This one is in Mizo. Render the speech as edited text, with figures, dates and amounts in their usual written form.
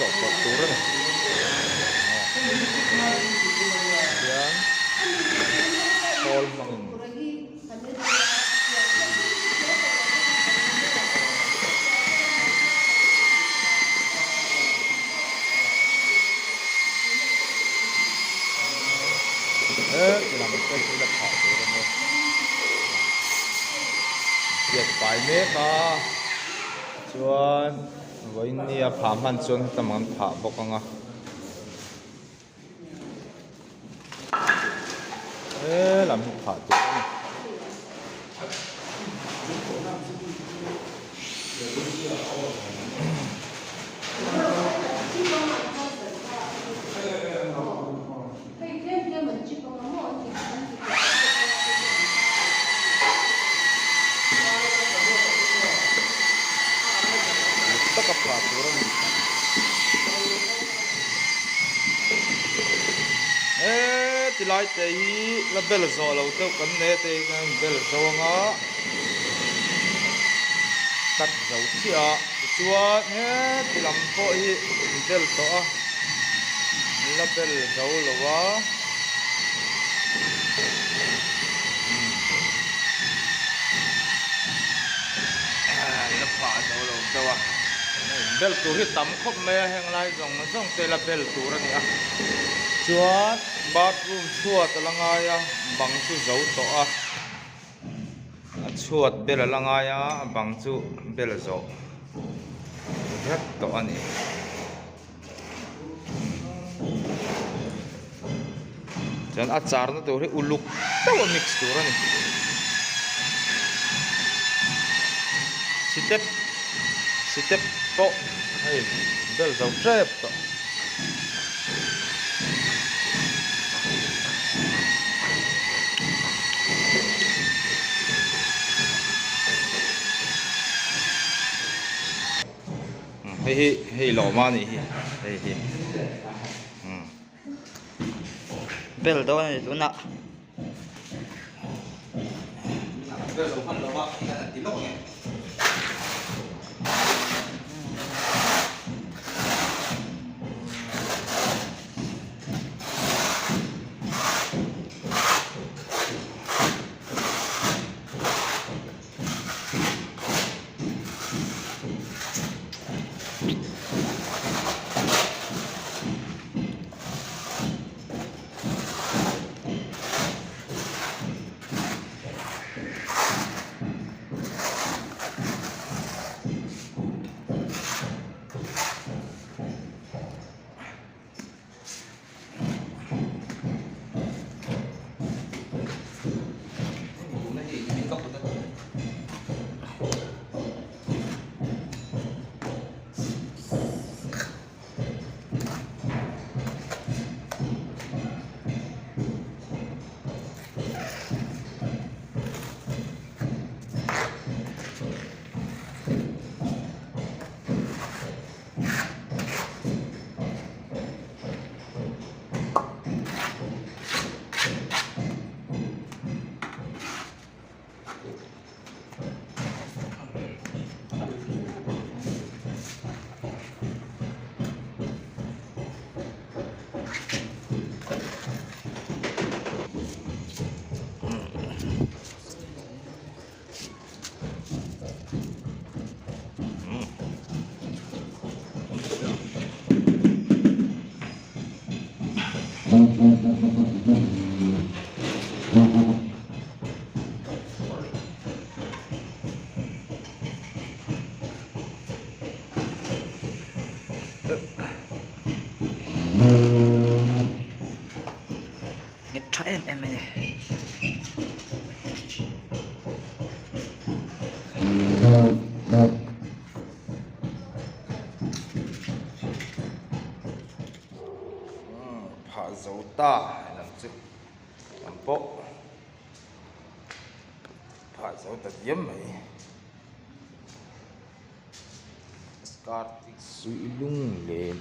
chawhpawlh tur a ni. Tihian khawl hmangin. He ti lam te hi la phah tur a nia. Tiat pai mek a chuan vawiin nia phah hman chuan hetam an phah bawk ang a. He lam hi phah tur a ni. Taka phah tur a ni. He tilai te hi la bel zawh lo deuh kan nei a te hi kan bel zo anga cut zo chiah a tichuan he ti lam pawh hi an bel tawh a an la bel zo lo a. La phah zo lo deuh a bel tur hi tam khawp mai a heng lai zawng zawng te la bel tur a ni a chuan bathroom chhuat a la ngai a bang chu zo tawh a a chhuat bel a la ngai a a bang chu bel zawh vek tawh a ni. Chuan a charna tur hi uluk deuh a mix tur a ni. Sitep sitep pawh hei bel zo tep tawh. Hei hi hei lawma a nih hi hei hi umm. Bel dawn a ni tunah. Nghet tha em em a ni. Phah zo ta lam chu lam pawh phah zo ta diam mai kartik suih lung len.